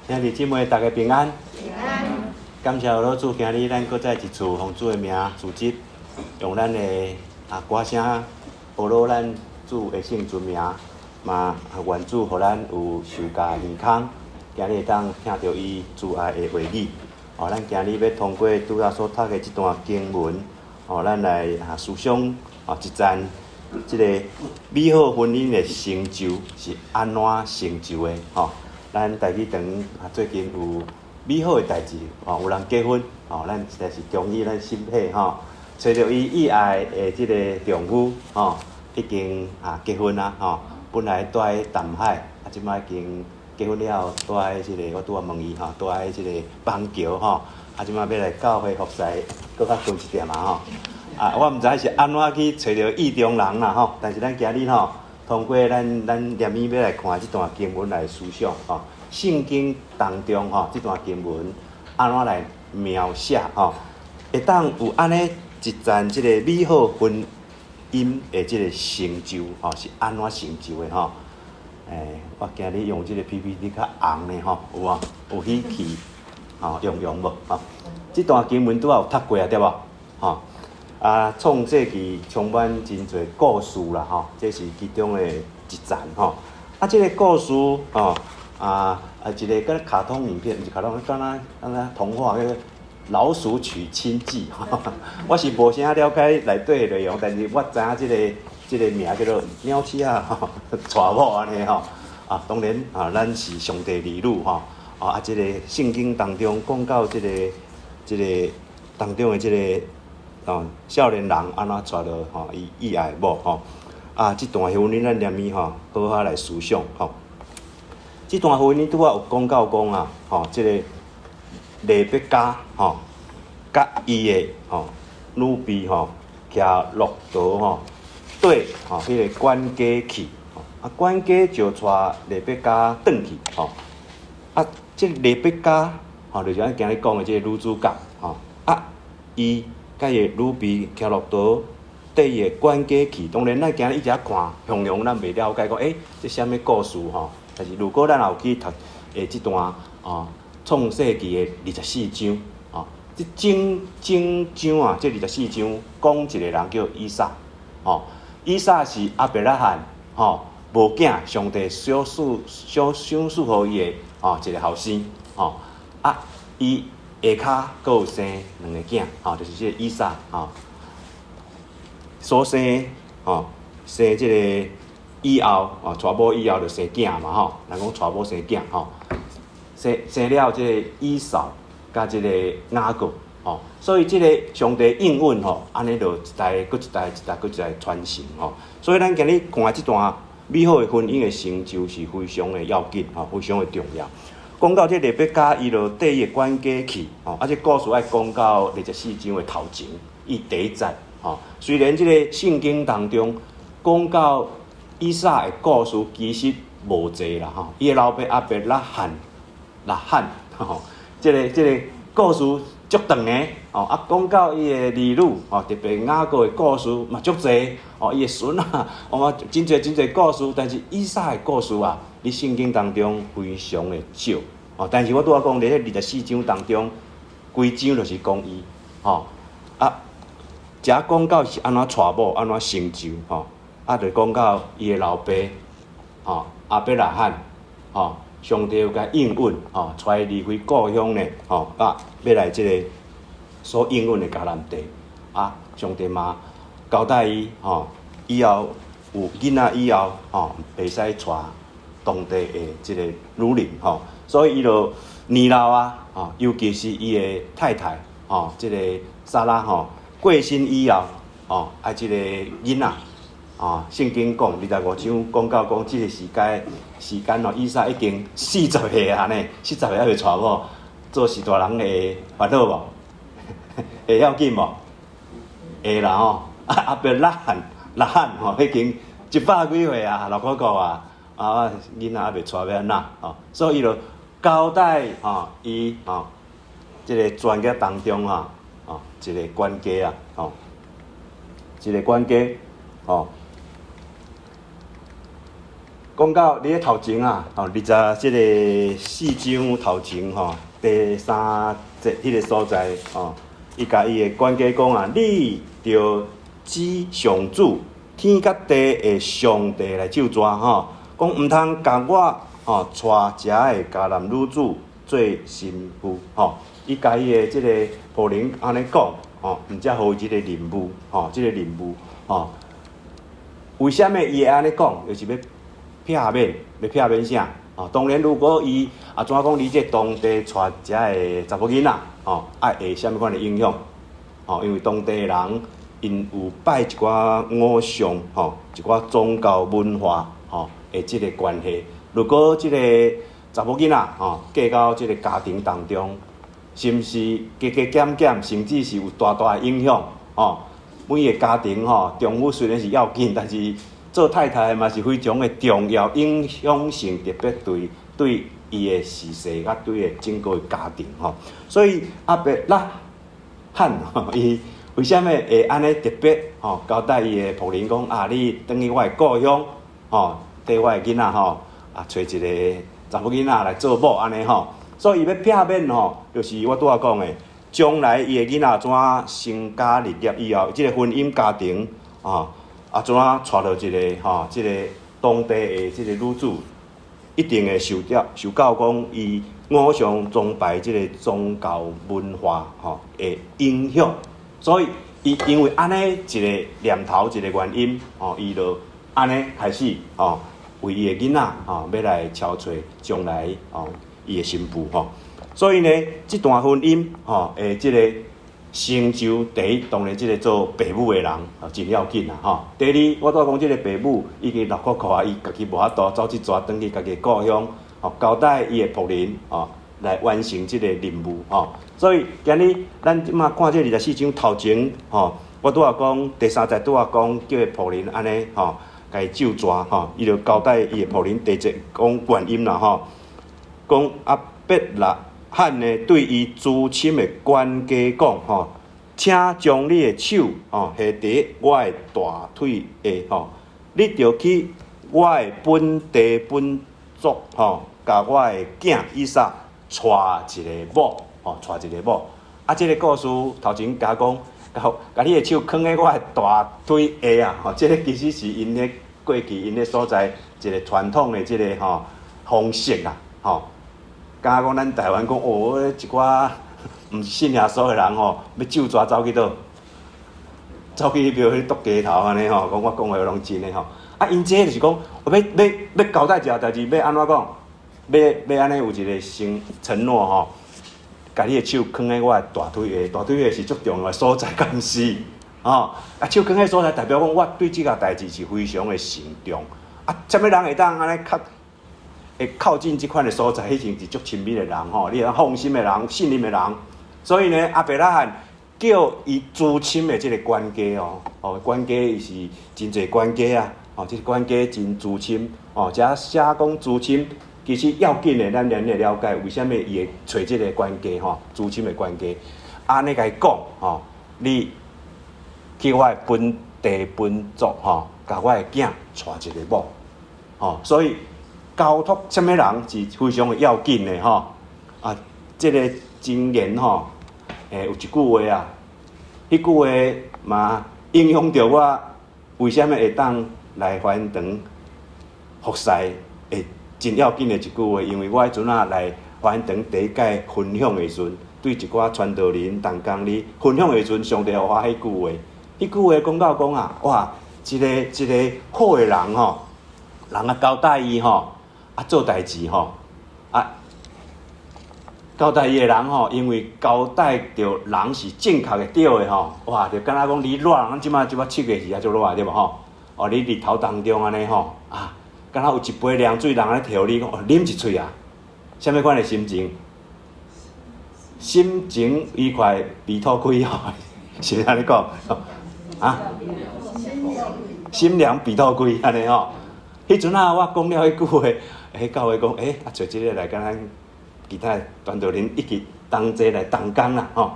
兄弟姊妹，大家平安。平安。感謝老主，今日咱閣再一次奉主的名組織，用咱的歌聲，報導咱主的聖尊名，嘛願主予咱有受教耳空，今日會當聽著伊慈愛的話語。哦，咱今日欲通過拄仔所讀的這段經文，哦，咱來思想一層這个美好婚姻的成就是按怎成就的？吼，咱台語堂最近有美好的代誌，哦，有人結婚，哦，咱實在是恭喜咱新抱吼，揣著伊意愛的這个丈夫，吼，已經結婚啊，吼，本來住佇淡海，這擺已經結婚了後，住佇這个，我拄仔問伊吼，住佇這个板橋吼，這擺欲來教會服侍，閣較近一點啊吼。我毋知是按怎去揣著意中人啦吼，但是咱今日吼，通過咱連綿欲來看這段經文來思想吼，聖經當中吼，這段經文按怎來描寫吼，會當有按呢一層這个美好婚姻的這个成就吼，是按怎成就的吼？我今日用這个 PPT 較紅呢吼，有無？有喜氣吼，用用無？吼，這段經文拄仔有讀過啊，對無？吼。創世記充滿真濟故事啦，吼，這是其中的一層吼。這个故事吼，一个敢若卡通影片，毋是卡通，敢若童話，彼个老鼠娶親記。我是無啥了解內底的內容，但是我知影這个名叫做貓鼠仔娶某按呢吼。當然啊，咱是上帝兒女吼。這个聖經當中講到這个當中的這个少年人按怎娶著吼伊意愛某吼？這段婚姻咱連綿吼，好好來思想吼。這段婚姻拄仔有講到講啊，吼，這个利百加吼，佮伊的吼女婢吼，騎駱駝吼，綴吼彼个管家去，管家就帶利百加轉去吼。這利百加吼，就是咱今日講的這个女主角吼。伊佮伊的女婢騎駱駝，綴伊的管家去。當然，咱今日一直看，形容咱袂了解講，這啥物故事吼？但是如果咱也有去讀這段創世記的二十四章，哦，這整整章啊，這二十四章講一個人叫以撒，吼，以撒是亞伯拉罕，吼，無囝，上帝所賜所賞賜予伊的，吼，一個後生，吼，伊下跤閣有生兩个囝，吼，就是這個以撒，吼，所生，吼，生這个以後，哦，娶某以後就生囝嘛，吼，人講娶某生囝，吼，生了這个以掃佮這个雅各，吼，所以這个上帝應允吼，按呢就一代閣一代，一代閣一代傳承，吼，所以咱今日看這段美好的婚姻的成就是非常的要緊，吼，非常的重要。講到這利百加，伊就綴伊的管家去，吼，這故事愛講到二十四章的頭前，伊第一節，吼，雖然這个聖經當中講到以撒的故事其實無濟啦，吼，伊的老爸亞伯拉罕，拉罕，吼，這个故事足長的，哦，講到伊的兒女，吼，特別雅各的故事嘛足濟，哦，伊的孫啊，哦，真濟真濟故事，但是以撒的故事啊，佇聖經當中非常的少，哦，但是我拄仔講佇彼二十四章當中，規章就是講伊，吼，遮講到是按怎娶某，按怎成就，吼，就講到伊的老爸，吼，亞伯拉罕，吼，上帝有共應允，吼，帶伊離開故鄉呢，吼，欲來這个所應允的迦南地，上帝嘛交代伊，吼，以後有囡仔以後，吼，袂使娶當地的這个女人，吼，所以伊就年老啊，吼，尤其是伊的太太，吼，這个撒拉，吼，過身以後，吼，這个囡仔，吼，聖經講25章講到講，這个時間哦，以撒已經四十歲啊呢，四十歲猶未娶某，做序大人會煩惱無？會要緊無？會啦吼，亞伯拉罕，拉罕吼，已經一百幾歲啊，老哥哥啊。囡仔猶未娶欲按怎？吼，所以伊就交代吼，伊吼，這个全家當中哈，吼，一个管家啊，吼，一个管家，吼，講到佇咧頭前啊，吼，二十這个四章頭前吼，第三節彼个所在吼，伊共伊的管家講啊，你著指上主天佮地的上帝來咒詛吼，講毋通共我吼娶遮的迦南女子做新婦吼。伊共伊的這个僕人按呢講吼，毋才予伊這个任務吼，這个任務吼。為啥物伊會按呢講？就是欲避免，欲避免啥？吼，當然，如果伊啊怎講？你這當地娶遮的查某囡仔，吼，啊會啥物款的影響？吼，因為當地的人𪜶有拜一寡偶像，吼，一寡宗教文化，吼的這个關係。如果這个查某囡仔，吼，嫁到這个家庭當中，是毋是加加減減，甚至是有大大的影響？吼，每个家庭，吼，丈夫雖然是要緊，但是做太太嘛是非常的重要，影響性特別對對伊的時勢，佮對的整個家庭吼。所以亞伯拉罕伊為啥物會按呢特別吼交代伊的僕人講啊？你轉去我的故鄉吼，綴我的囡仔吼啊，揣一个查某囡仔來做某按呢吼。所以伊欲避免吼，就是我拄仔講的，將來伊的囡仔怎成家立業以後，這个婚姻家庭啊。啊，怎啊娶著一个吼，這个當地的這个女子，一定會受著受到講伊偶像崇拜這个宗教文化吼的影響，所以伊因為按呢一个念頭一个原因吼，伊就按呢開始吼為伊的囡仔吼欲來敲揣將來吼伊的新婦吼，所以呢，這段婚姻吼的這个成就第一，當然這个做爸母的人啊，真要緊啦吼。第二，我拄仔講這个爸母已經老苦苦啊，伊家己無法度走這逝轉去家己故鄉，吼，交代伊的僕人吼來完成這个任務吼。所以今日咱這馬看這24章頭前吼，我拄仔講第三節拄仔講叫伊僕人按呢吼，共伊咒詛吼，伊就交代伊的僕人第一節講原因啦吼，講亞伯拉罕呢對伊娶親的管家講吼，請將你的手吼下佇我的大腿下吼，你著去我的本地本族吼，共我的囝以撒娶一个某吼，娶一个某。啊，這个故事頭前共講，共你的手囥佇我的大腿下啊，吼，這个其實是𪜶咧過去𪜶咧所在一个傳統的這个吼方式啊，吼。敢若講咱台灣講哦，一寡毋是信耶穌的人吼，欲咒詛走去佗？走去彼邊去篤街頭按呢吼，講我講的攏真的吼。啊，𪜶這就是講，欲欲欲交代一項代誌，欲按怎講？欲欲按呢有一个承承諾吼，共你的手囥佇我的大腿下，大腿下是足重要的所在，敢毋是？吼，啊，手囥佇所在，代表講我對這個代誌是非常的慎重。啊，啥物人會當按呢較會靠近這款的所在，彼種是足親密的人吼，你會放心的人、信任的人。所以呢，亞伯拉罕叫伊娶親的這个管家哦，哦，管家伊是真濟管家啊，哦，這个管家真資深哦，遮寫講資深，其實要緊的，咱連會了解為啥物伊會揣這个管家吼，娶親的管家，按呢共伊講吼，你去我的本地本族吼，共我的囝娶一个某，吼，所以交託啥物人是非常的要緊的吼。啊，這个箴言吼，有一句話啊，彼句話嘛影響著我，為啥物會當來華嚴堂服侍，會真要緊的一句話，因為我彼陣啊來華嚴堂第一擺分享的時陣，對一寡傳道人同工咧分享的時陣，上帝予我彼句話，彼句話講到講啊，哇，一個一个好的人吼，人啊交代伊吼，啊做代誌吼，啊交代伊的人吼，因為交代著人是正確的對的吼，哇，就敢若講你熱，咱這馬這馬7月是猶足熱對無吼？哦，你日頭當中按呢吼，啊，敢若有一杯涼水，人咧提予你講，哦，啉一喙啊，啥物款的心情？心情愉快，鼻吐開吼，是毋是按呢講？啊？心涼鼻吐開按呢吼。彼陣啊，我講了彼句話，彼教會講，欸，啊，揣這个來共咱其他的傳道人一起同齊來同工啦，吼。啊，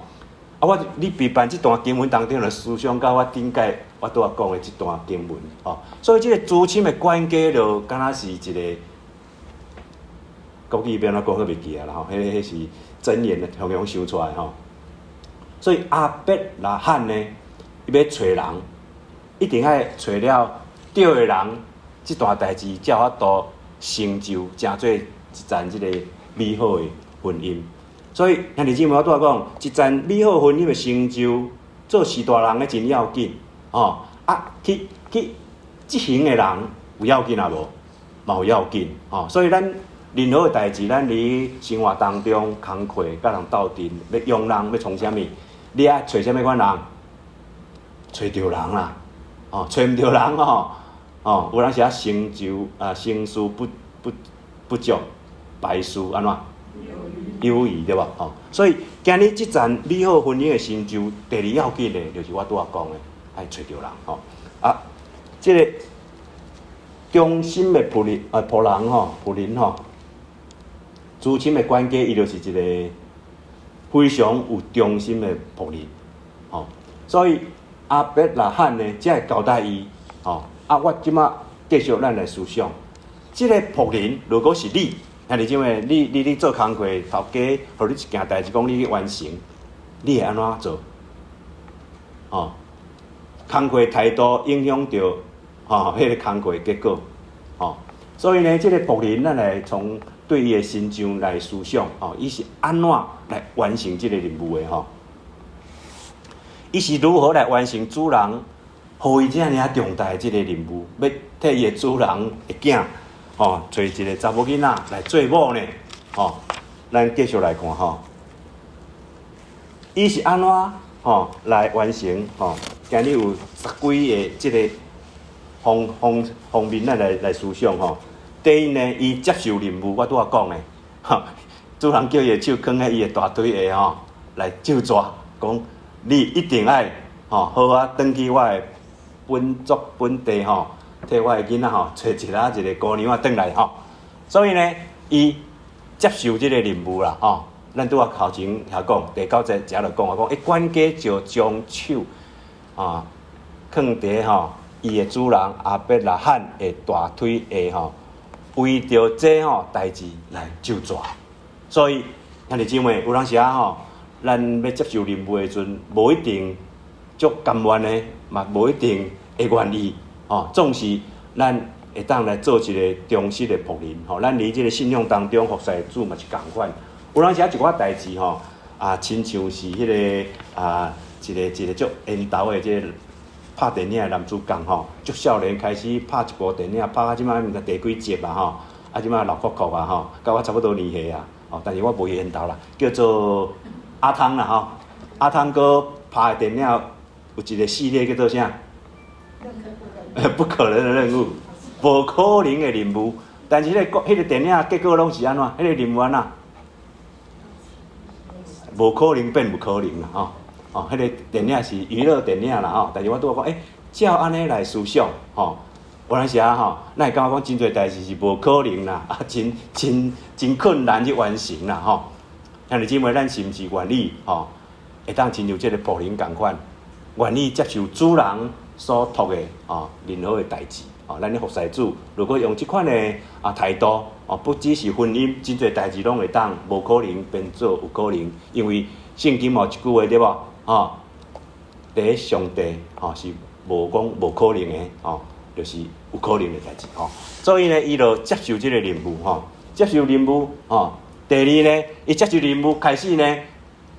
我你陪伴這段經文當中，就思想到我頂擺我拄仔講的這段經文吼。所以這個慈親的管家就敢若是一個國語欲按怎講，閣袂記啊啦吼。彼個彼是箴言的雄雄想出來吼。所以亞伯拉罕呢，伊欲揣人，一定愛揣著對的人，這段代誌才有法度成就，成做一層這個美好的婚姻。所以兄弟姊妹，我拄仔講，一層美好婚姻的成就，做序大人的真要緊，吼啊，去去執行的人有要緊抑無？嘛有要緊，吼。所以咱任何的代誌，咱佇生活當中工課佮人鬥陣，欲用人欲創啥物？你愛揣啥物款人？揣著人啦，哦，揣毋著人吼，哦，有人是啊成就啊，成事不不不足，敗事按怎？有餘對無？吼，所以今日這層美好婚姻的成就，第二要緊的，就是我拄仔講的，愛揣著人吼。啊，這個忠心的僕人啊，僕人吼，僕人吼，慈親的管家，伊就是一個非常有忠心的僕人，吼。所以亞伯拉罕呢，才會交代伊，吼。啊，我這馬繼續咱來思想，這個僕人如果是你，兄弟姊妹，你你你做工課，頭家予你一件代誌，講你去完成，你會按怎做？吼，工課態度影響著吼，彼個工課結果，吼。所以呢，這個僕人，咱來從對伊的身上來思想，吼，伊是按怎來完成這個任務的？吼，伊是如何來完成主人予伊遮爾重大的這個任務，欲替伊的主人的囝，吼，揣一個查某囡仔來做某呢？吼，咱繼續來看吼，伊是按怎吼來完成？吼，今日有十幾个這個方方方面，咱來來思想吼。第一呢，伊接受任務，我拄仔講的，吼，主人叫伊的手囥佇伊的大腿下吼，來咒詛，講你一定愛吼好好轉去我的本族本地吼，替我的囡仔吼，揣一个一個姑娘仔轉來吼。所以呢，伊接受這個任務啦，吼。咱拄仔頭前遐講，第九節遮就講啊，講伊管家就將手啊，囥佇吼伊的主人亞伯拉罕的大腿下吼，為著這吼代誌來咒詛。所以兄弟姊妹，有當時啊吼，咱欲接受任務的時陣，無一定足甘願的，嘛無一定會願意吼。總是咱會當來做一個忠實的僕人吼。咱佇這個信仰當中服侍主嘛是仝款。有當時啊，一寡代誌吼，啊，親像是彼個啊，一個一個足緣投的這個拍電影的男主角吼，足少年開始拍一部電影，拍到這擺毋知第幾集啊吼，啊，這擺老闊闊啊吼，佮我差不多年歲啊，吼，但是我無伊緣投啦，叫做阿湯啦吼，阿湯哥拍的電影有一個系列叫做啥？不可能的任務，無可能的任務。但是彼個彼個電影結果攏是按怎？彼個任務按怎？無可能變有可能啦，吼！哦，彼個電影是娛樂電影啦，吼！但是我拄仔講，欸，照按呢來思想，吼，有當時啊，吼，咱會感覺講真濟代誌是無可能啦，啊，真真真困難去完成啦，吼！兄弟姊妹，咱是毋是願意，吼，會當親像這個僕人仝款，願意接受主人所託的，吼，任何的代誌，吼，咱咧服侍主，如果用這款的啊態度，哦，不只是婚姻，真濟代誌攏會當無可能變做有可能，因為聖經嘛有一句話對無？吼，佇上帝吼是無講無可能的，吼，就是有可能的代誌吼。所以呢，伊就接受這個任務吼，接受任務吼。第二呢，伊接受任務開始呢，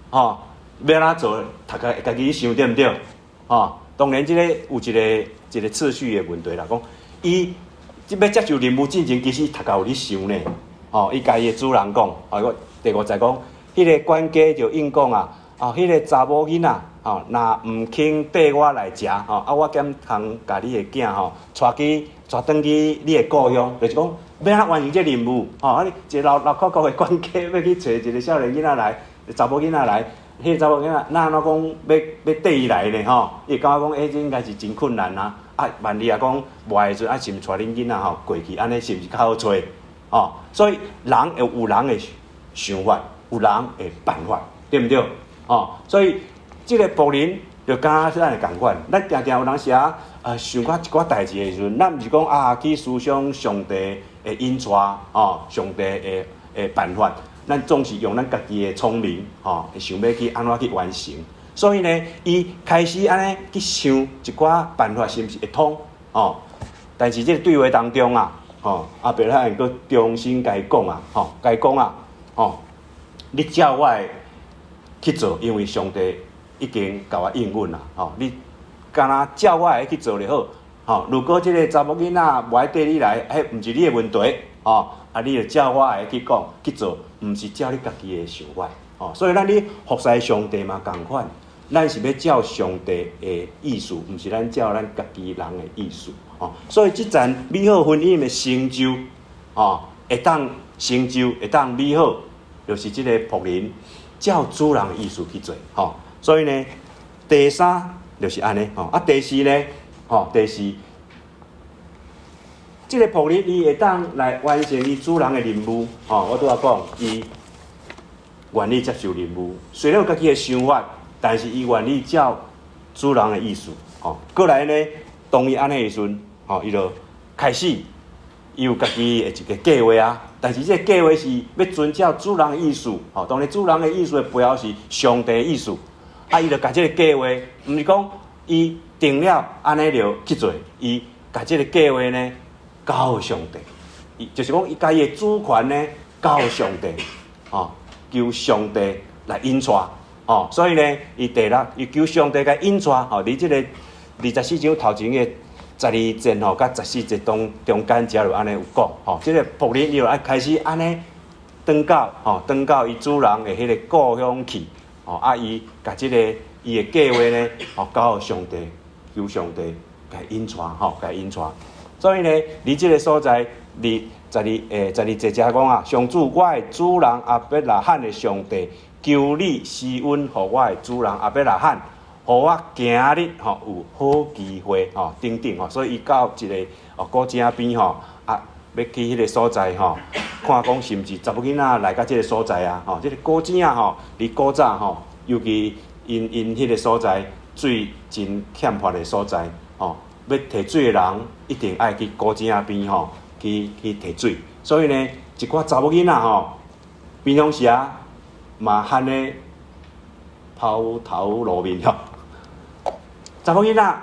吼，欲按怎做，頭家會家己去想對毋對？吼，當然這個有一個一個次序的問題啦，講伊。這欲接受任務進前，其實頭殼有咧想呢。吼，伊共伊的主人講，啊，我第五節講，彼個管家就應講啊，啊，彼個查某囡仔，吼，若毋肯綴我來食，吼，啊，我敢通共你的囝吼，帶去帶轉去你的故鄉，就是講欲按怎完成這任務，吼，啊，你一個老老摳摳的管家欲去揣一個少年囡仔來，查某囡仔來，彼個查某囡仔，哪按怎講欲欲綴伊來呢？吼，伊會感覺講，欸，這應該是真困難啊。啊，萬一若講無愛的時陣，啊，是毋是帶恁囡仔吼過去，按呢是毋是較好揣？吼，所以人會有人的想法，有人的辦法，對毋對？吼，所以這個僕人就敢若是咱會仝款，咱定定有當時啊，想較一寡代誌的時陣，咱毋是講啊去思想上帝的引帶，吼，上帝的辦法，咱總是用咱家己的聰明，吼，會想欲去按怎去完成。所以呢，伊開始按呢去想一寡辦法，是毋是會通？吼，但是這個對話當中啊，吼，亞伯拉罕閣重新共伊講啊，吼，共伊講啊，吼，你照我的去做，因為上帝已經共我應允啦，吼，你敢若照我的去做就好，吼。如果這个查某囡仔無愛綴你來，彼毋是你的問題，吼，啊，你就照我的去講去做，毋是照你家己的想法，吼。所以咱咧服侍上帝嘛仝款，咱是欲照上帝的意思，毋是咱照咱家己人的意思，吼。所以這層美好婚姻的成就，吼，會當成就，會當美好，就是這个僕人照主人的意思去做，吼。所以呢，第三就是按呢，吼，啊，第四呢，吼，第四，這个僕人伊會當來完成伊主人的任務，吼，我拄仔講，伊願意接受任務，雖然有家己的想法，但是伊願意照主人的意思，吼。過來呢，當伊按呢的時陣，吼，伊就開始，伊有家己的一个計劃啊，但是這个計劃是欲遵照主人的意思，吼，當然主人的意思的背後是上帝的意思。啊！伊就共這个計劃，毋是講伊定了按呢就去做，伊共這个計劃呢交予上帝，伊就是講伊共伊的主權呢交予上帝，吼，求上帝來引帶，吼，所以呢，伊第六，伊求上帝共引帶，吼，佇這个24章頭前的12節吼，佮14節當中間遮就按呢有講，吼，這个僕人伊就愛開始按呢轉到，吼，轉到伊主人的彼个故鄉去。吼，啊！伊共這个伊的計劃呢，吼，交予上帝，求上帝共引帶，吼，共引帶。所以呢，佇這个所在，佇12節遮講啊，上主我的主人亞伯拉罕的上帝，求你施恩予我的主人亞伯拉罕，予我今日吼有好機會吼等等吼。所以伊到一个哦古井邊吼，啊，欲去彼个所在吼，看講是毋是查某囡仔來到這个所在啊？吼，這个古井吼，佇古早吼，尤其𪜶𪜶彼个所在水真欠乏的所在，吼，欲提水的人一定愛去古井邊吼，去提水。所以呢，一寡查某囡仔吼，平常時啊，嘛罕咧拋頭露面吼。查某囡仔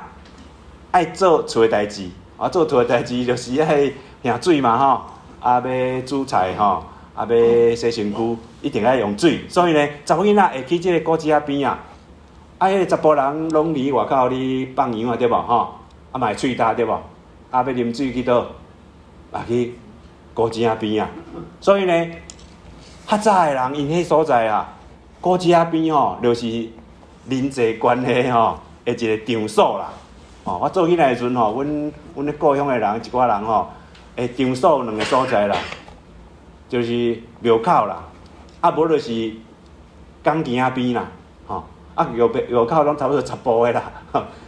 愛做厝的代誌，啊，做厝的代誌就是愛行水嘛吼。啊，欲煮菜吼，啊，欲洗身軀，一定愛用水。所以呢，查某囡仔會去這个古井邊啊，啊，彼个查埔人攏佇外口咧放羊啊，對無吼？啊，嘛會喙焦對無？啊，欲啉水去佗？啊，去古井邊啊。所以呢，較早的人𪜶彼所在啊，古井邊吼，就是人際關係吼的一个場所啦。吼，我做囡仔的時陣吼，阮咧故鄉的人一寡人吼，會場所有兩个所在啦，就是廟口啦，啊無就是港墘仔邊啦，吼，啊廟口攏差不多查埔的啦，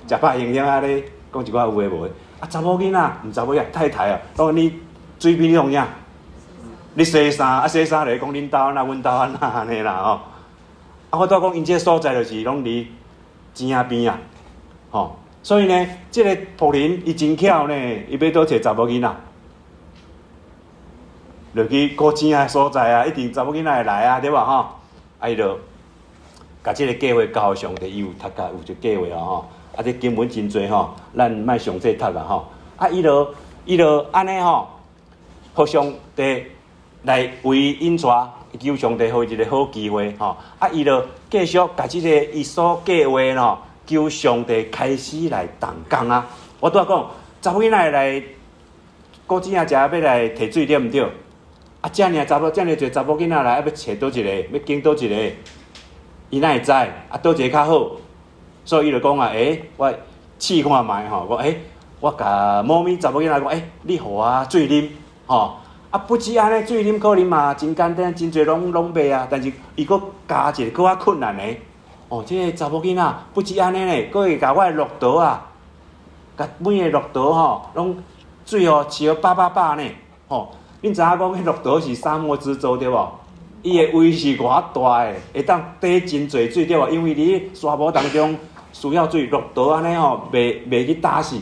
食飽閒閒仔咧講一寡有的無的，啊查某囡仔毋查某囝太太啊，攏佇水邊咧創啥？咧洗衫，啊洗衫就講恁兜按怎，阮兜按怎按呢啦吼。啊我拄講𪜶這个所在就是攏佇井仔邊啊，吼，所以呢，這个僕人伊真巧呢，伊欲佗揣查某囡仔？就去古井仔所在啊，一定查某囡仔會來啊，對無吼？啊，伊就共這个計劃交予上帝，伊有讀甲有一個計劃啊吼。啊，這經文真濟吼，咱莫詳細讀啦吼。啊，伊就按呢吼，予上帝來為引帶，求上帝予伊一个好機會吼。啊，伊就繼續共這个伊所計劃吼，求上帝開始來動工啊。我拄仔講，查某囡仔會來古井仔遮欲來提水對毋對？啊，遮爾查某，遮爾濟查某囡仔來，啊，欲揣佗一个，欲揀佗一个，伊哪會知？啊，佗一个較好，所以伊就講啊，欸，我試看覓吼，講欸，我共某物查某囡仔講，欸，你予我水啉，吼，啊，不止按呢，水啉可能嘛真簡單，真濟攏袂啊，但是伊閣加一个閣較困難的，哦，這个查某囡仔不止按呢呢，閣會共我的駱駝啊，共每个駱駝吼，攏水予飼予飽飽飽呢，吼。恁知影講，彼駱駝是沙漠之舟對無？伊的胃是偌大的，會當貯真濟水對無？因為佇沙漠當中，需要水，駱駝按呢吼，袂去焦死，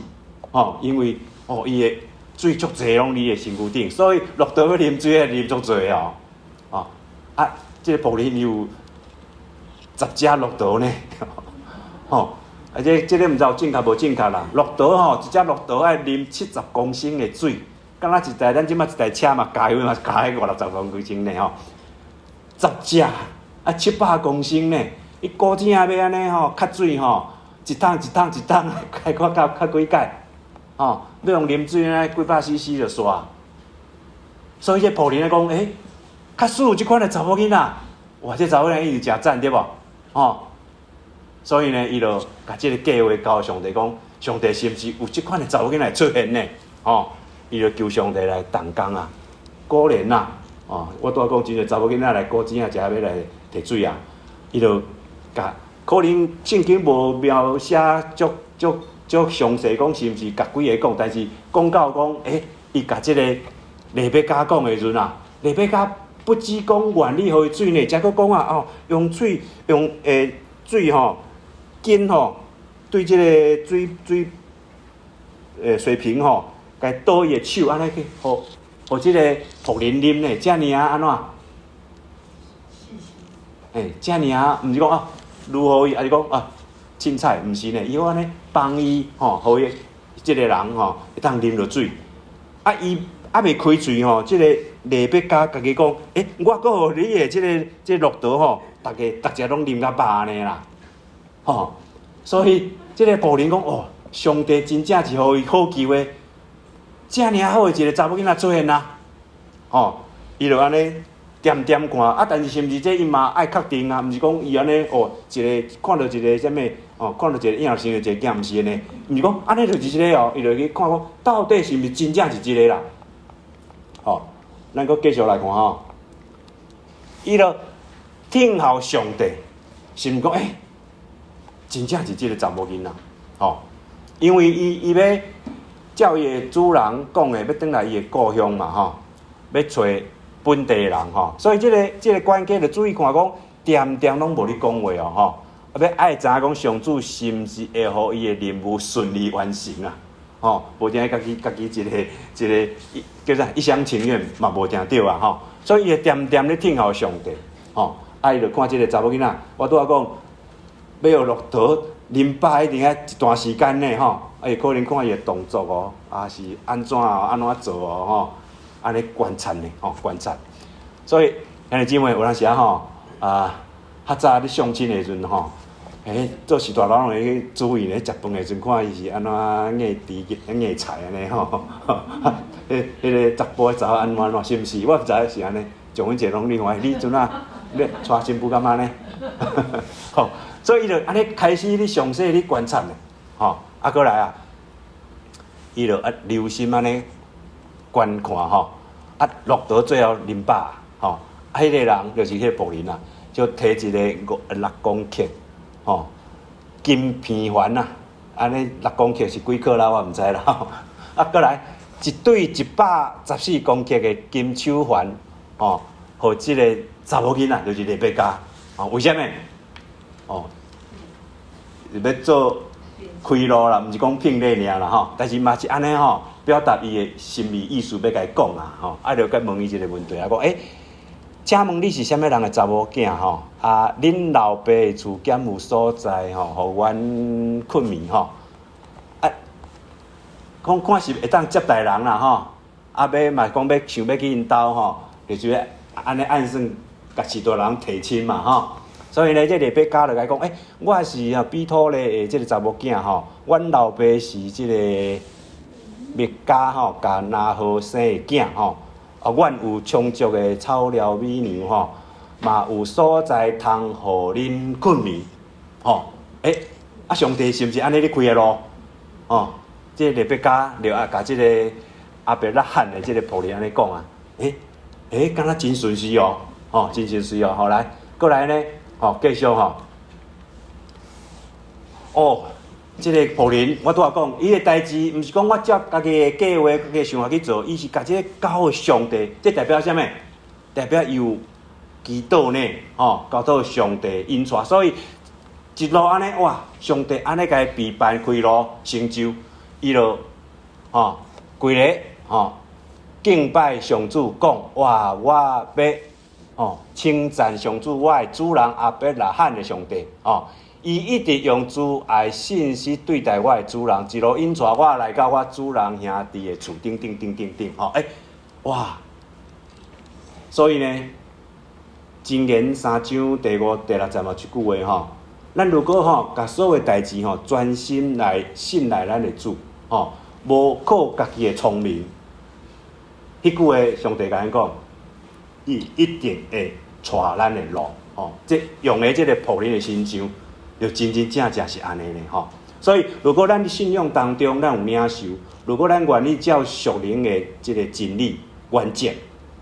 吼，因為哦，伊的水足濟攏佇伊的身軀頂，所以駱駝欲啉水，愛啉足濟哦，哦，啊，這个僕人有十隻駱駝呢，吼，啊，這個毋知有正確無正確啦。駱駝吼，一隻駱駝愛啉70公升的水，敢若一台咱這馬一台車嘛，加油嘛加彼五六十公升呢吼，十隻啊700公升呢，伊古井欲按呢吼，較水吼，一桶一桶一桶，開看較較幾擺，吼，欲用啉水呢，幾百 CC 就煞。所以這僕人咧講，欸，確實有這款的查某囡仔，哇，這查某囡仔一定誠讚對無？吼，所以呢，伊就共這个計劃交上帝講，上帝是毋是有這款的查某囡仔出現呢？吼，伊就求上帝來動工啊，果然啊，哦，我拄仔講真濟查某囡仔來古井仔，食欲來提水啊，伊就共可能聖經無描寫足足足詳細講是毋是共幾个講，但是講到講，欸，伊共這个利百加講的時陣啊，利百加不止講願意予伊水呢，才閣講啊，哦，用水用水吼，緊吼，對這个水水水瓶吼，共倒伊的手按呢去，予予這个僕人啉呢，遮爾仔按怎？欸，遮爾仔，毋是講啊，如予伊，抑是講啊，凊彩，毋是呢，伊好按呢幫伊吼，予伊這个人吼會當啉著水。啊，伊猶未開喙吼，這个利百加家己講，欸，我閣予你的這个這個駱駝吼，逐个逐隻攏啉較飽按呢啦，吼。所以這个僕人講，哦，上帝真正是予伊好機會，遮爾好的一个查某囡仔出現啊，吼，伊就按呢恬恬看，啊，但是是毋是這伊嘛愛確定啊？毋是講伊按呢哦，一个看著一个啥物哦，看著一個影生著一个囝，毋是按呢，毋是講按呢就是這个哦，伊就去看講到底是毋是真正是這个啦？吼，咱閣繼續來看吼，伊就聽候上帝，是毋講欸，真正是這个查某囡仔，吼，因為伊欲照伊的主人講的，欲轉來伊的故鄉嘛，吼，欲揣本地人吼，所以這个這个管家就注意看講，恬恬攏無咧講話哦，吼，啊，欲愛知影講上主是毋是會予伊的任務順利完成啊？吼，無定家己家己一个一个叫啥一廂情願嘛，無定對啊，吼，所以伊會恬恬咧聽候上帝，吼，啊，伊就看這个查某囡仔，我拄仔講，欲予駱駝啉飽一定愛一段時間呢，吼，啊，伊可能看伊的動作哦，啊是按怎哦，按怎做哦，吼，按呢觀察呢，吼，觀察。所以兄弟姊妹有當時啊，吼，啊，較早咧相親的時陣吼，欸，做序大佬攏會去注意咧，食飯的時陣看伊是按怎夾豬夾菜按呢吼，彼彼个查埔查某按怎按怎，是毋是？我毋知是按呢，像阮一个攏另外，你陣啊，你娶新婦幹嘛呢？吼，所以伊就按呢開始咧詳細咧觀察呢，吼，啊，閣來啊，伊就啊留心按呢觀看吼，啊，駱駝最後啉飽，吼，啊，彼个人就是彼個僕人啊，就提一个五六公克，吼，金片環啊，按呢六公克是幾克啦？我毋知啦。啊，閣來一對114公克的金手環，吼，予這个查某囡仔，就是利百加，哦，為啥物？哦，欲做開路啦，毋是講聘禮爾啦，吼，但是嘛是按呢吼，表達伊的心意意思，欲共伊講啊，吼，啊，就閣問伊一个問題啊，講，欸，請問你是啥物人的查某囝吼？啊，恁老爸的厝敢有所在吼，予阮睏暝吼？啊，講看是會當接待人啦吼，啊，欲嘛講欲想欲去𪜶兜吼，就是按呢按算，共序大人提親嘛吼。所以呢，這利百加就共伊講，欸，我是啊彼土勒的這个查某囝吼，阮老爸是這个密迦吼，共拿何生的囝吼。啊，阮有充足的草料米糧吼，嘛有所在通予恁睏暝，吼。欸，啊，上帝是毋是按呢咧開的路？吼，這個利百加就啊，共這个亞伯拉罕的這个僕人按呢講啊，欸欸，敢若真順遂哦，吼，真順遂哦，好來，閣來呢，吼，繼續吼，哦。這个僕人，我拄仔講，伊的代誌毋是講我照家己的計劃、家己的想法去做，伊是共這个交予上帝，這代表啥物？代表伊有祈禱呢，吼，交託上帝引帶，所以一路按呢哇，上帝按呢共伊備辦開路成就，伊就吼規个吼敬拜上主，講哇，我欲吼稱讚上主，我的主人亞伯拉罕的上帝吼。伊一直用慈愛信實對待我的主人，一路引帶我來到我主人兄弟的厝頂頂頂頂頂吼，欸，哇！所以呢，箴言三章第五、第六節嘛，這句話吼，咱如果吼，共所有代誌吼，專心來信賴咱的主吼，無靠家己的聰明，彼句話上帝共咱講，伊一定會帶咱的路吼。這用的這個僕人的身上，就真真正正是按呢咧吼。所以，如果咱信仰當中咱有領受，如果咱願意照屬靈的這個真理原則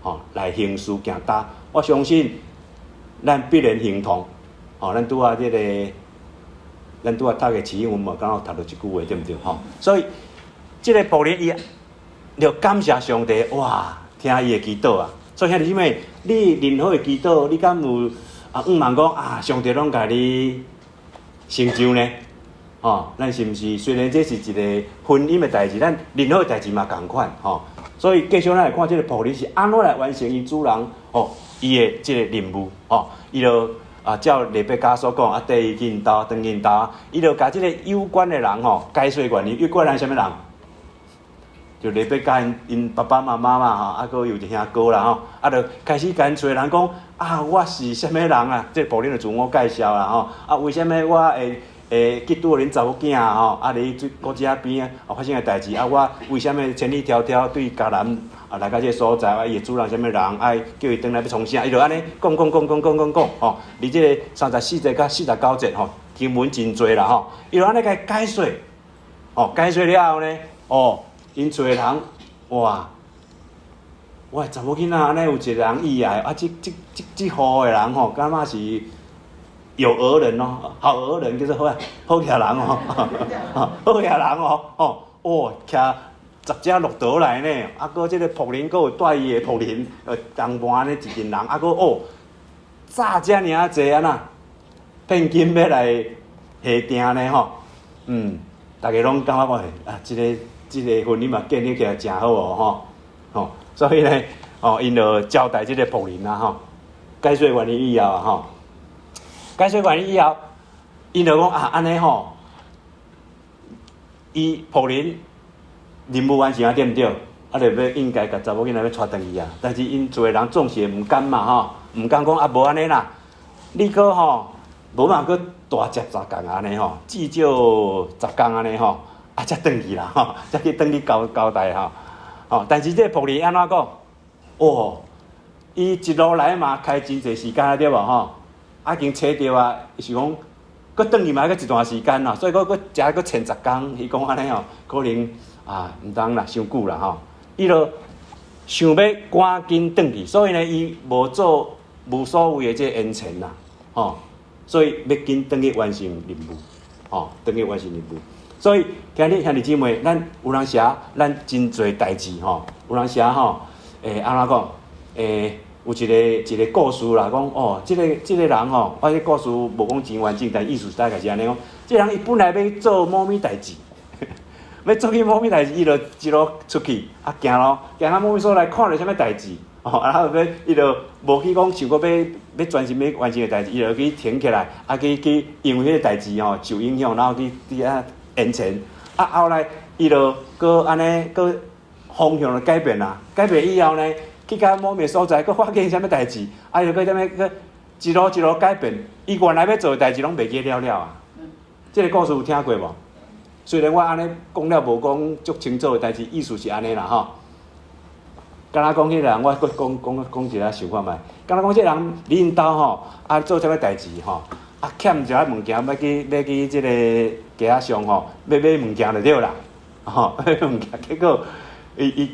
吼來行事行踏，我相信咱必然亨通。吼，咱拄仔這個，咱拄仔讀的詩，阮嘛剛好讀著這句話，對毋對？吼，所以這個僕人伊就感謝上帝，哇，聽伊的祈禱啊！所以兄弟姊妹，你任何的祈禱，你敢有啊？向望講啊，上帝攏共你成就呢？吼，咱是毋是？雖然這是一個婚姻的代誌，咱任何的代誌嘛仝款吼。所以繼續咱來看這個僕人是按怎來完成伊主人吼伊的這個任務吼，伊就啊照利百加所講啊，綴伊去𪜶兜，轉去𪜶兜，伊就共這個有關的人吼解說原因。有關人啥物人？就利百加𪜶𪜶爸爸媽媽嘛吼，啊，閣有一兄哥啦吼，啊，就開始共𪜶厝的人講啊，我是啥物人啊？這個僕人就自我介紹啦吼，啊，為啥物我會會去拄恁查某囝吼？啊，佇水谷這邊啊發生的代誌啊，我為啥物千里迢迢對迦南啊來到這個所在？啊，伊的主人啥物人？啊，叫伊轉來欲創啥？伊就按呢講講講講講講講吼，佇這個34節佮49節吼，經文真濟啦吼，伊就按呢共伊解說，吼，解說了後呢，哦，𪜶厝的人，哇！我的查某囡仔按呢有一個人意愛，啊，這這這這戶的人吼，感覺是有額人哦，好額人叫做好啊，好額人哦，好額人哦，吼，哦，騎十隻駱駝來呢，啊，閣這個僕人閣有帶伊的僕人，同伴呢一群人，啊，閣哦，早遮爾仔濟按怎，聘金欲來下訂呢吼，逐家攏感覺講啊，這個這個婚姻嘛建立起來誠好哦，吼，吼，所以呢，哦，𪜶就招待這個僕人啊，吼，解說完以後啊，吼。解說完以後，𪜶就講啊，按呢吼，伊僕人任務完成啊，對毋對？啊，就欲應該共查某囡仔欲帶轉去啊。但是𪜶厝的人總是會毋甘嘛，吼，毋甘講啊，無按呢啦，你閣吼，無嘛閣大接十工按呢吼，至少十工按呢吼，啊，才轉去啦，吼，才去轉去交交代吼。吼，但是這個僕人按怎講？哦，伊一路來嘛，開真濟時間啊，對無吼？啊，已經揣著啊，伊想講，閣轉去嘛愛閣一段時間啦，所以閣閣遮閣延十工，伊講按呢吼，可能啊，毋通啦，傷久啦吼。伊就想欲趕緊轉去，所以呢，伊無做無所謂的這個延遲啦，吼，所以欲緊轉去完成任務，吼，轉去完成任務。所以今日兄弟姊妹，咱有當時啊，咱真濟代誌吼，有當時啊吼，欸，按怎講？欸，有一個一個故事啦，講哦，這個這個人吼，我這故事無講真完整，但意思大概是按呢講，這個人伊本來欲做某物代誌，欲做去某物代誌，伊就一路出去，啊行路，行到某物所在，看著啥物代誌，哦，啊後尾伊就無去講想講欲欲專心欲完成的代誌，伊就去停起來，啊去去因為彼個代誌吼受影響，然後去佇遐延遲，啊後來伊就閣按呢閣方向就改變啦，改變以後呢，去到某物所在，閣發現啥物代誌，啊又閣啥物閣一路一路改變，伊原來欲做的代誌攏袂記了了啊。這個故事有聽過無？雖然我按呢講了無講足清楚的，但是意思是按呢啦吼。敢若講彼個人，我閣講講講一下想看覓。敢若講這個人佇𪜶兜吼，啊做啥物代誌吼，啊欠一寡物件，欲去欲去這個街仔上吼，欲買物件就對啦，吼買物件，結果伊伊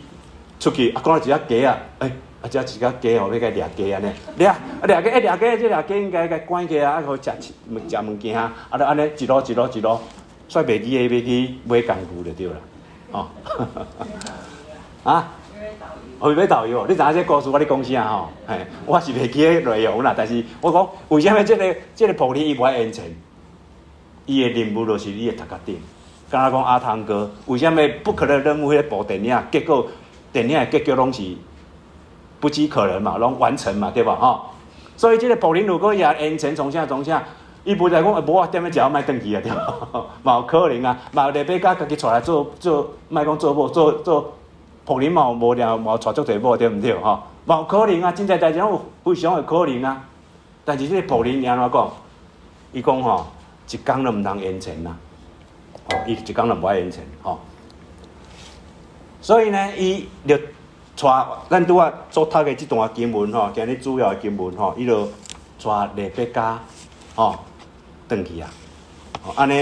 出去啊，看到一隻雞仔，欸，啊這一隻雞吼，欲共掠雞按呢，掠啊掠雞，欸掠雞，這掠雞應該共關起來，啊予食物食物件，啊就按呢一路一路一路，煞袂記得欲去買工具就對啦，吼，啊？哦，伊欲豆油，你知影這故事我咧講啥吼？嘿，我是袂記得內容啦，但是我講為啥物這個這個僕人伊無愛延遲？伊的任務就是你的頭殼頂。敢若講阿湯哥，為啥物不可能任務彼部電影，結果電影的結局攏是不羈可能嘛，攏完成嘛，對吧？吼，所以這个僕人如果也延遲創啥創啥，伊無在講無啊，踮咧食，莫轉去啊，對無？嘛有可能啊，嘛利百加家己帶來做做，莫講做某做做僕人嘛有無了嘛有娶足濟某，對毋對？吼，嘛有可能啊，真濟代誌攏有非常的可能啊。但是這个僕人伊按怎講？伊講吼，一工都毋通延遲啦，吼，伊一工都無愛延遲，吼。所以呢，伊就帶咱拄仔所讀的這段經文吼，今日主要的經文吼，伊就帶利百加吼轉去啊。吼，按呢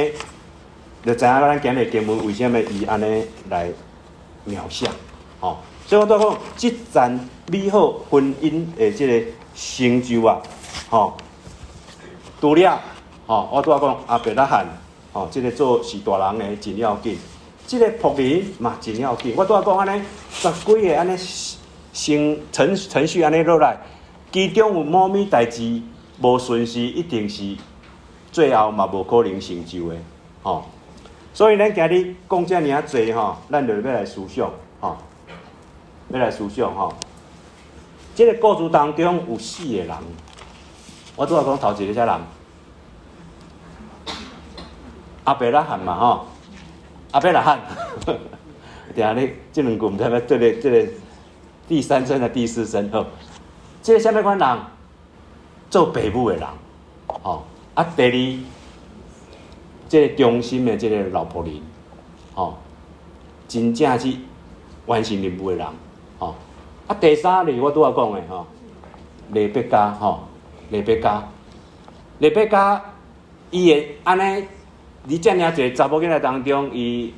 就知影咱今日經文為啥物伊按呢來描寫，吼。所以我拄講，這層美好婚姻的這个成就啊，吼，除了吼，我拄仔講亞伯拉罕，吼，這个做是大人的真要緊，這个僕人嘛真要緊。我拄仔講按呢，十幾个按呢先程序按呢落來，其中有某物代誌無順序，一定是最後嘛無可能成就的，吼。所以咱今日講遮爾仔濟吼，咱就欲來思想，吼，欲來思想吼。這个故事當中有四個人，我拄仔講頭一个啥人？亞伯拉罕嘛吼，亞伯拉罕，定下你這兩句毋知欲這个第三聲的第四聲吼，這个啥物款人？做爸母的人，吼啊，第二，這个忠心的這个老僕人，吼，真正去完成任務的人，吼啊，第三就是我拄仔講的吼，利百加吼，利百加，利百加，伊會按呢？佇遮爾濟查某囡仔當中，伊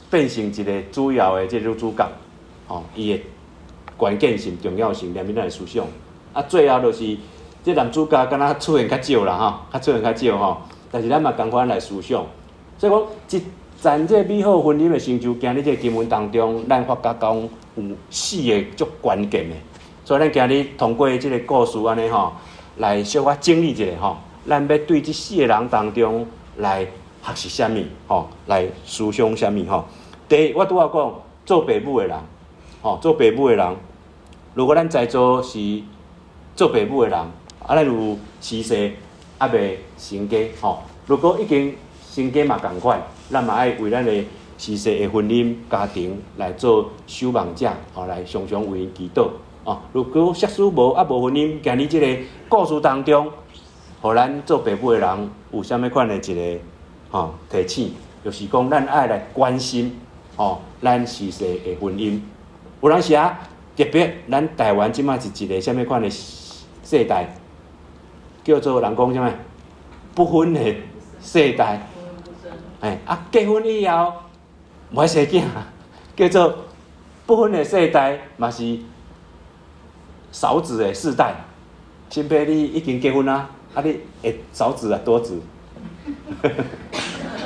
變成一个主要的這個女主角，吼，伊的關鍵性、重要性，連咱的思想。啊，最後就是這男主角敢若出現較少啦，吼，較出現較少吼。但是咱嘛仝款來思想，所以講一層這美好婚姻的成就，今日這個經文當中，咱發覺講有四个足關鍵的。所以咱今日通過這个故事按呢吼，來小可整理一下吼，咱欲對這四个人當中來學習啥物吼，來思想啥物吼。第一，我拄仔講做爸母的人，吼，做爸母的人，如果咱在座是做爸母的人，啊，咱有妻室猶未成家吼。如果已經成家嘛仝款，咱嘛愛為咱的妻室的婚姻家庭來做守望者，吼，來常常為𪜶祈禱。哦，如果設使無猶無婚姻，今日這个故事當中，予咱做爸母的人有啥物款的一个吼提醒，就是講咱愛來關心吼咱妻室的婚姻。有當時啊，特別咱台灣這馬是一个啥物款的世代，叫做人講啥物不婚的世代。哎，啊，結婚以後無愛生囝，叫做不婚的世代，嘛是少子的世代。新伯，你已經結婚啦？啊，你會少子啊，多子？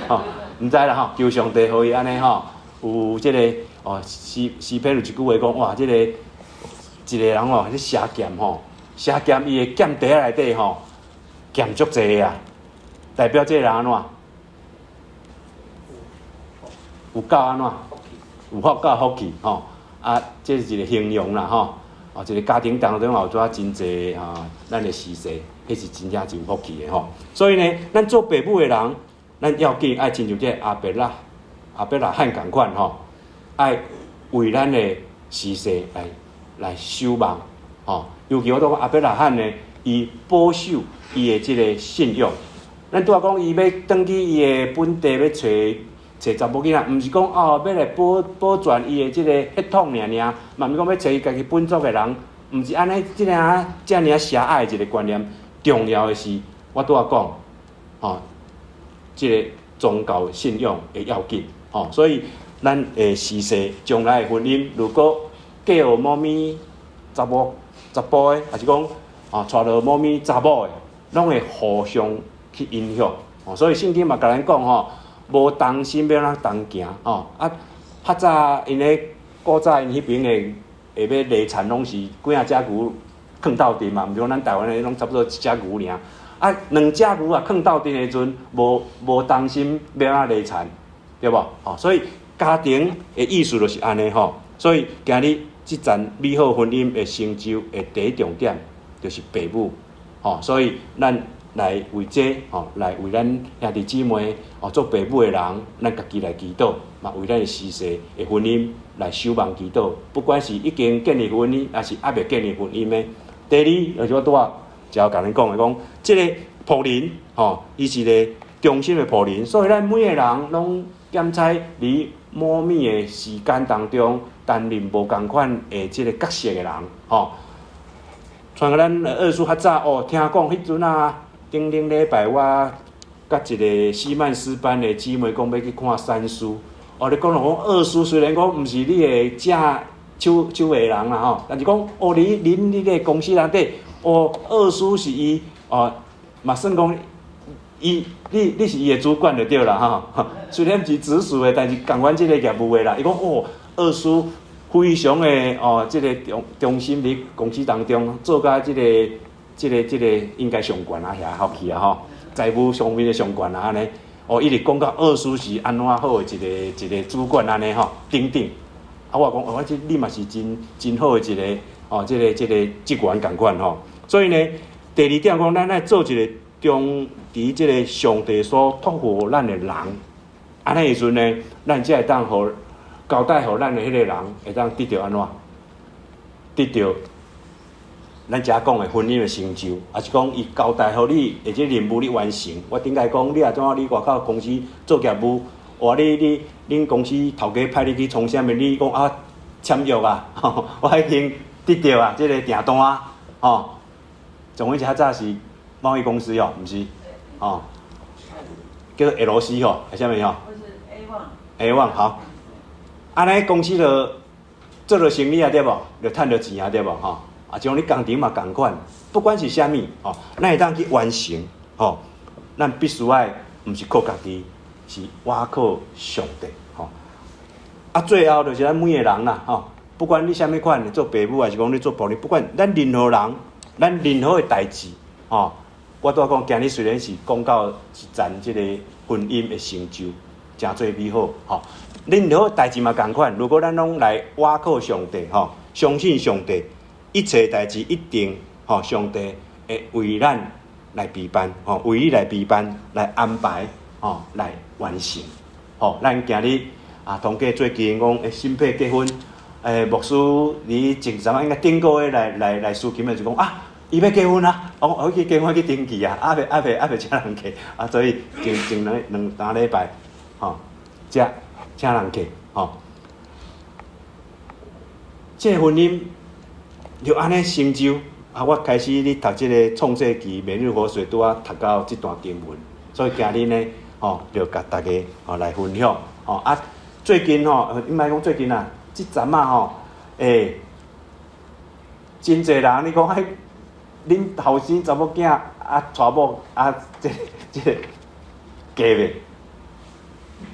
吼，毋知啦吼，求上帝予伊按呢吼，有這个哦，詩詩篇有一句話講，哇，這个一個人哦，咧寫劍吼，寫劍伊的劍袋內底吼，劍足濟啊，代表這個人按怎？有夠按怎？有福夠福氣吼，啊，這是一個形容啦吼，哦，一個家庭當中有遮真濟啊，咱的妻室，彼是真正真有福氣的吼。所以呢，咱做爸母的人，咱要緊愛親像這個亞伯拉罕仝款吼，愛為咱的妻室來守望吼。尤其我拄講亞伯拉罕呢，伊保守伊的這个信仰。咱拄仔講伊欲轉去伊的本地欲揣揣查某囡仔，毋是講哦欲來保全伊的這个血統爾爾，嘛毋是講欲揣伊家己本族的人，毋是按呢，這个遮爾狹隘的一个觀念。重要的是，我拄仔講，吼，這个宗教信仰的要緊，吼，所以咱的妻室將來的婚姻，如果嫁予某物查某查埔的，抑是講哦娶著某物查某的，攏會互相去影響。哦，所以聖經嘛共咱講吼，無同心欲按怎同行？吼啊，較早𪜶咧古早𪜶彼爿的會欲犁田攏是幾仔隻牛囥鬥陣嘛，毋是講咱台灣的攏差不多一隻牛爾。啊，兩隻牛啊，囥鬥陣的時陣，無擔心欲按怎犁田，對無？吼，所以家庭的意思就是按呢吼。所以今日這層美好婚姻的成就的第一重點，就是爸母。吼，所以咱來為這吼，來為咱兄弟姊妹哦，做爸母的人，咱家己來祈禱，嘛為咱的時勢的婚姻來守望祈禱。不管是已經建立婚姻，抑是猶未建立婚姻的。第二，就是我拄仔就要共恁講的，講這个僕人吼，伊是一个忠心的僕人，所以咱每个人攏檢采佇某物的時間當中擔任無仝款的這个角色的人，吼。像咱二叔較早哦，聽講彼陣啊，頂頂禮拜我佮一个西曼斯班的姊妹講欲去看三叔，哦，你講著講二叔雖然講毋是你的正手手下人啦吼，但是講哦，你恁你个公司內底，哦，二叔是伊哦，嘛算講伊你是伊的主管就對啦吼。雖然毋是直屬的，但是仝款這个業務的啦。伊講哦，二叔非常的哦，這个忠心佇公司當中做甲這个這个這个應該上懸啊，遐好去啊吼，財務上面的上懸啊按呢。哦，一直講到二叔是按怎好的一个一个主管按呢吼，等等。啊，我講哦，這你嘛是真真好的一个哦，這个這个職員仝款吼。所以呢，第二點講，咱愛做一个忠佇這个上帝所託付咱的人，按呢時陣呢，咱才會當予交代予咱的彼个人會當得著按怎？得著咱遮講的婚姻的成就，抑是講伊交代予你的這任務你完成。我頂下講，你若怎你外口公司做業務，哇！你恁公司頭家派你去創啥物？你講啊簽約啊，我已經得著啊，這个訂單吼。總之較早是貿易公司哦，毋是哦，叫做 LC 吼，還是啥物吼？A one。 A one 好，按呢公司就做著生意啊，對無？就趁著錢啊，對無？吼，啊，像你工廠嘛仝款，不管是啥物吼，咱會當去完成吼，咱必須愛毋是靠家己，是倚靠上帝吼。啊，最後就是咱每个人啦，吼，不管你啥物款，做爸母還是講你做僕人，不管咱任何人，咱任何的代誌，吼，我拄仔講，今日雖然是講到一層這个婚姻的成就，誠濟美好，吼。任何代誌嘛仝款，如果咱攏來倚靠上帝，吼，相信上帝，一切代誌一定，吼，上帝會為咱來備辦，吼，為你來備辦，來安排，吼，來完成，吼。咱今日啊，統計最近講，欸，新配結婚，欸，牧師佇前陣仔應該頂個月來來來司琴的就講啊。伊欲結婚啊！我講去結婚去登記啊，猶未請人客啊，所以前前兩兩三禮拜，吼，才請人客，吼。這個婚姻就按呢成就啊！我開始咧讀這个創世記每日活水，拄仔讀到這段經文，所以今日呢，吼，就共大家吼來分享，吼啊！最近吼，毋莫講最近啊，這陣仔吼，欸，真濟人你講彼。恁後生查某囝啊，娶某啊，這這個嫁袂？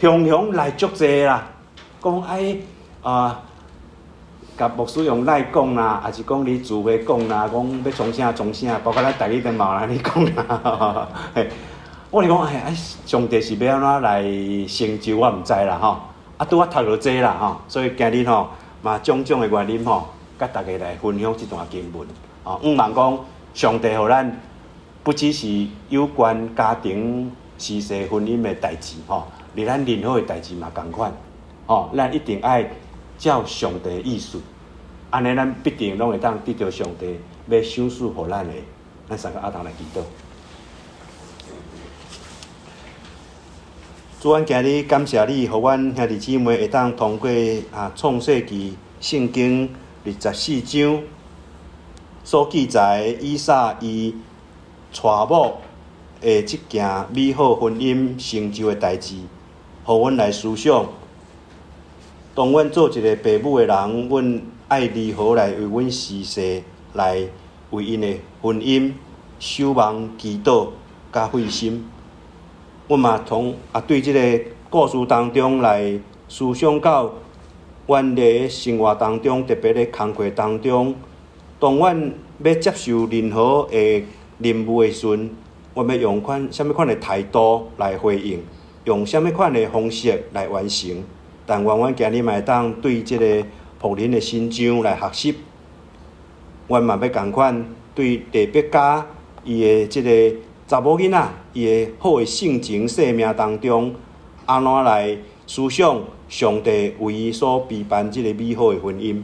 雄雄來足濟啦，講愛啊，共牧師用 LINE 講啦，抑是講你聚會講啦，講欲創啥創啥，包括咱台語都嘛有按呢講啦。嘿，我是講哎，啊，上帝是欲按怎來成就，我毋知啦吼。啊，拄仔讀著這啦吼，所以今日吼嘛種種的原因吼，佮大家來分享這段經文。哦，向望講上帝予咱不只是有關家庭、時勢、婚姻的代誌吼，連咱任何的代誌嘛仝款，吼，咱一定愛照上帝的意思，按呢咱必定攏會當得著上帝欲賞賜予咱的。咱三个阿同來祈禱。主，阮今日感謝你，予阮兄弟姊妹會當通過啊創世記聖經24章。所記載以撒伊娶某的這件美好婚姻成就的代誌，予阮來思想。當阮做一个爸母的人，阮愛如何來為阮兒婿來為𪜶的婚姻守望、祈禱、佮費心。阮嘛從啊對這个故事當中來思想到，阮佇生活當中，特別佇工課當中。當阮欲接受任何的任務的時陣，阮欲用款啥物款的態度來回應，用啥物款的方式來完成。但願阮今日嘛會當對這个僕人的身上來學習，阮嘛欲仝款對利百加伊的這个查某囡仔，伊的好的性情生命當中，按怎來思想上帝為伊所備辦這个美好的婚姻，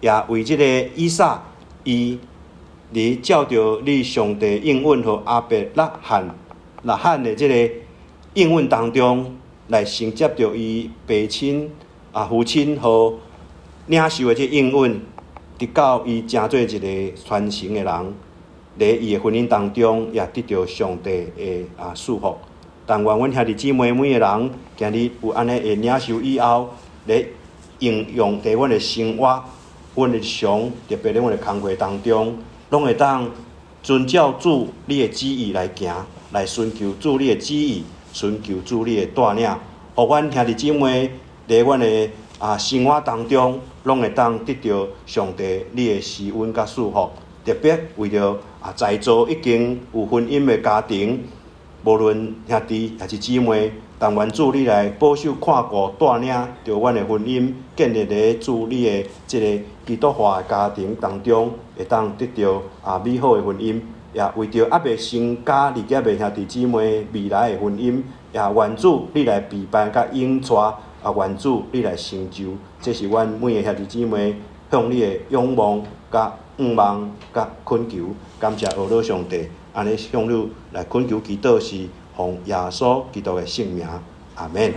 也為這个以撒，伊佇照著你上帝應允予亞伯拉罕、拉罕的這个應允當中，來承接著伊爸親啊父親予領受的這應允，直到伊成做一个傳承的人，佇伊的婚姻當中，也得著上帝的啊祝福。但願阮兄弟姊妹每个人，今日有按呢的領受以後，咧應用佇阮的生活、阮的日常，特別佇阮的工課當中，攏會當遵照主你的旨意來行，來尋求主你的旨意，尋求主你的帶領，予阮兄弟姊妹佇阮的啊生活當中，攏會當得著上帝你的施恩佮祝福。特別為著啊在座已經有婚姻的家庭，無論兄弟抑是姊妹，但願主你來保守看顧帶領著阮的婚姻，建立佇主你的這個基督化的家庭當中，會當得著啊美好的婚姻。也為著猶未成家立業的兄弟姊妹未來的婚姻，也願主你來備辦佮引帶，啊願主你來成就，這是阮每个兄弟姊妹向你的仰望、佮願望、佮懇求。感謝阿老上帝，按呢向你來懇求祈禱是奉耶穌基督的聖名，阿門。